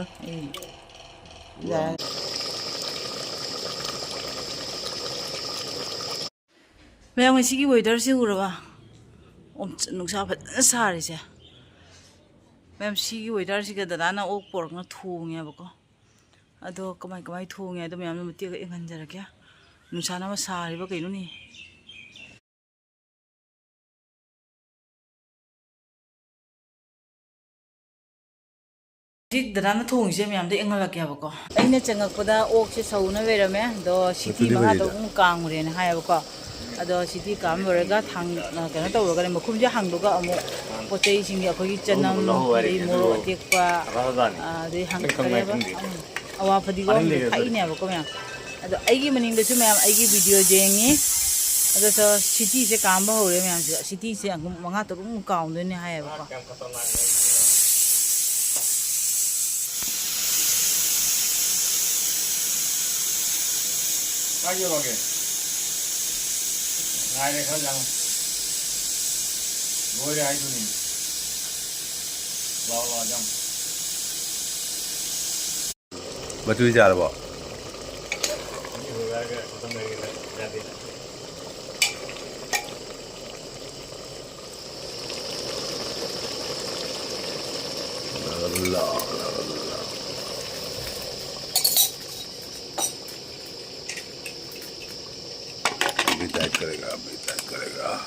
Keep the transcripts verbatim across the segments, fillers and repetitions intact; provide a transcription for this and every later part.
ꯑꯩ ꯌꯥꯔꯦ꯫ ꯃꯌꯥꯝ, ꯉꯁꯤꯒꯤ weatherꯁꯤ ꯎꯔꯕ? ꯑꯣꯝ-, ꯅꯨꯡꯁꯥ ꯐꯖꯅ ꯁꯥꯔꯤꯁꯦ꯫ ꯃꯌꯥꯝ, ꯁꯤꯒꯤ weatherꯁꯤꯒ ꯗꯗꯥꯅ ꯑꯣꯛ ꯄꯣꯔꯛꯅ ꯊꯣꯡꯉꯦꯕꯀꯣ꯫ ꯑꯗꯣ ꯀꯃꯥꯏ ꯀꯃꯥꯏ ꯊꯣꯡꯉꯦ ꯍꯥꯏꯗꯣ ꯃꯌꯥꯝꯗꯣ ꯃꯇꯦꯛ ꯑꯃ ꯌꯦꯡꯍꯟꯖꯔꯛꯀꯦ꯫ ꯅꯨꯡꯁꯥꯅ ꯑꯃ ꯁꯥꯔꯤꯕ ꯀꯩꯅꯣꯅꯦ꯫ ꯍꯧꯖꯤꯛ ꯗꯗꯥꯅ ꯊꯣꯡꯉꯤꯁꯦ ꯃꯌꯥꯝꯗ ꯌꯦꯡꯍꯜꯂꯛꯀꯦꯕꯀꯣ꯫ ꯑꯩꯅ ꯆꯪꯉꯛꯄꯗ ꯑꯣꯛꯁꯦ ꯁꯧꯅ ꯂꯩꯔꯝꯃꯦ, ꯑꯗꯣ ꯁꯤꯇꯤ ꯃꯉꯥ ꯇꯔꯨꯛꯃꯨꯛ ꯀꯥꯝꯈ꯭ꯔꯦꯅ ꯍꯥꯏꯌꯦꯕꯀꯣ꯫ ꯑꯗꯣ ꯁꯤꯇꯤ ꯀꯥꯝ ꯂꯣꯏꯔꯒ ꯊꯥꯡ-, ꯀꯩꯅꯣ ꯇꯧꯔꯒꯅꯦ, ꯃꯈꯨꯝꯁꯦ ꯍꯥꯡꯗꯣꯛꯑꯒ ꯑꯃꯨꯛ ꯄꯣꯠ ꯆꯩꯁꯤꯡꯁꯦ, ꯑꯩꯈꯣꯏꯒꯤ ꯆꯅꯝ, ꯑꯗꯩ ꯃꯣꯔꯣꯛ ꯑꯇꯦꯛꯄ, ꯑꯗꯩ ꯍꯪ-, ꯀꯔꯤꯕ? ꯎꯝ, ꯑꯋꯥ ꯐꯗꯤꯒꯣꯝ ꯊꯥꯛꯏꯅꯦꯕꯀꯣ ꯃꯌꯥꯝ꯫ ꯑꯗꯣ ꯑꯩꯒꯤ ꯃꯅꯤꯡꯗꯁꯨ ꯃꯌꯥꯝ ꯑꯩꯒꯤ video ꯌꯦꯡꯉꯤ꯫ ꯑꯗꯣ ꯁꯤꯇꯤꯁꯦ ꯀꯥꯝꯕ ꯍꯧꯔꯦ ꯃꯌꯥꯝꯁꯦ꯫ ꯁꯤꯇꯤꯁꯦ ꯑꯃꯨꯛ ꯃꯉꯥ ꯇꯔꯨꯛꯃꯨꯛ ꯀꯥꯝꯗꯣꯏꯅꯦ ꯍꯥꯏꯌꯦꯕꯀꯣ꯫ ꯀꯥꯏ ꯌꯧꯔꯒꯦ? ꯉꯥꯏꯔꯦ ꯈꯔ ꯆꯪꯉꯨ꯫ ꯂꯣꯏꯔꯦ ꯍꯥꯏꯗꯨꯅꯤ꯫ ꯂꯥꯛꯑꯣ, ꯂꯥꯛꯑꯣ, ꯆꯪꯉꯨ꯫ ꯃꯆꯨ ꯆꯥꯔꯕꯣ? अभी टाइट करेगा, अभी टाइट करेगा।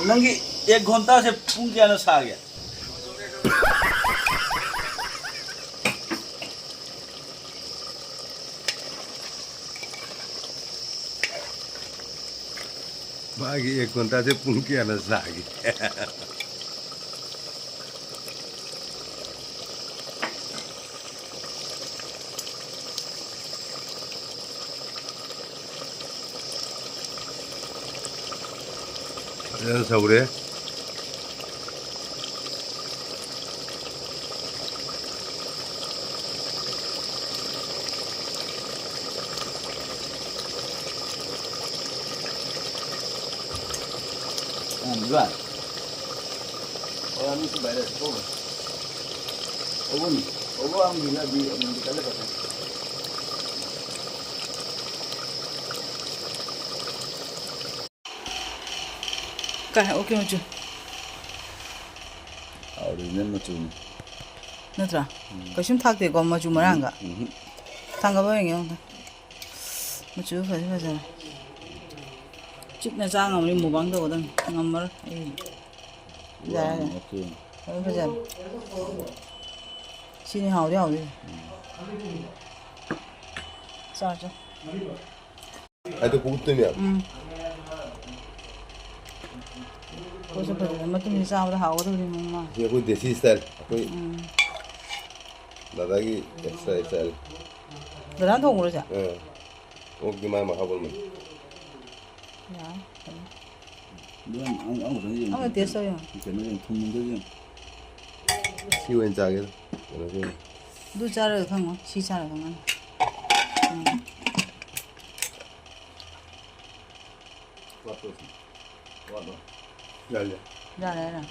ꯅꯪꯒꯤ एक घंटा से ꯄꯨꯡ ꯀꯌꯥꯅ ꯁꯥꯒꯦ? ꯃꯥꯒꯤ एक घंटा से ꯄꯨꯡ ꯀꯌꯥꯅ ꯁꯥꯒꯦ? ꯐꯖꯅ ꯁꯧꯔꯦ꯫ ꯀꯥꯏ ꯑꯣꯀꯦ ꯃꯆꯨ꯫ ꯑꯣꯔꯤꯖꯤꯅꯦꯜ ꯃꯆꯨꯅꯤ꯫ ꯅꯠꯇ꯭ꯔꯥ? ꯎꯝ꯫ ꯀꯩꯁꯨꯝ ꯊꯥꯛꯇꯦꯀꯣ ꯃꯆꯨ ꯃꯔꯥꯡꯒ꯫ ꯎꯝ꯫ ꯊꯥꯡꯒꯠꯄ ꯌꯦꯡꯒꯦ ꯑꯃꯨꯛꯇ꯫ ꯃꯆꯨ ꯐꯖ ꯐꯖꯔꯦ꯫ ꯆꯤꯛꯅ ꯆꯥ ꯉꯝꯃꯅꯤ, ꯃꯨꯛꯕꯥꯡ ꯇꯧꯒꯗꯕꯅꯤ꯫ ꯉꯝꯃꯔꯣꯏ ꯑꯩ꯫ ꯌꯥꯔꯦ, ꯌꯥꯔꯦ꯫ ꯑꯣꯀꯦ꯫ ꯐꯖ ꯐꯖꯔꯦ꯫ ꯁꯤꯅꯤ ꯍꯥꯎꯗꯤ ꯍꯥꯎꯗꯣꯏꯁꯦ꯫ ꯆꯥꯔꯣ, ꯆꯥꯔꯣ꯫ ꯑꯗꯨ ꯄꯨꯛꯇꯨꯅꯦ꯫ ꯎꯝ꯫ ꯄꯣꯠꯁꯨ ꯐꯖꯅ ꯃꯇꯨꯝꯁꯦ ꯆꯥꯕꯗ ꯍꯥꯎꯒꯗꯕꯅꯤ ꯃꯃꯥ꯫ ꯁꯤ ꯑꯩꯈꯣꯏ ꯗꯦꯁꯤ ꯁ꯭ꯇꯥꯏꯜ꯫ ꯑꯩꯈꯣꯏ ꯎꯝ꯫ ꯗꯥꯗꯥꯒꯤ ꯑꯦꯛꯁꯇ꯭ꯔꯥ ꯁ꯭ꯇꯥꯏꯜ꯫ ꯗꯗꯥꯅ ꯊꯣꯡꯕ꯭ꯔꯣ ꯁꯦ? ꯑꯥ꯫ ꯑꯣꯛꯇꯤ ꯃꯥ ꯃꯍꯥꯕꯂꯤꯅꯤ꯫ ꯌꯥꯔꯦ, ꯐꯔꯦ꯫ ꯑꯗꯨ ꯅꯪ ꯑꯃ-, ꯑꯃꯈꯛꯇꯪ ꯌꯦꯡꯉꯨ꯫ ꯑꯃ ꯇꯦꯁ ꯇꯧ ꯌꯦꯡꯉꯨ꯫ ꯀꯩꯅꯣ ꯌꯦꯡꯉꯨ, ꯊꯨꯝ ꯃꯨꯟꯕ꯭ꯔꯥ ꯌꯦꯡꯉꯨ꯫ ꯁꯤ ꯑꯣꯏꯅ ꯆꯥꯒꯦꯗ꯫ ꯀꯩꯅꯣꯁꯤ ꯑꯣꯏꯅ꯫ ꯑꯗꯨ ꯆꯥꯔꯒ ꯈꯪꯉꯣ, ꯁꯤ ꯆꯥꯔꯒ ꯈꯪꯉꯅꯤ꯫ ꯎꯝ꯫ ꯌꯥꯏ, ꯌꯥꯏ꯫ ꯌꯥꯔꯦ, ꯌꯥꯔꯦ꯫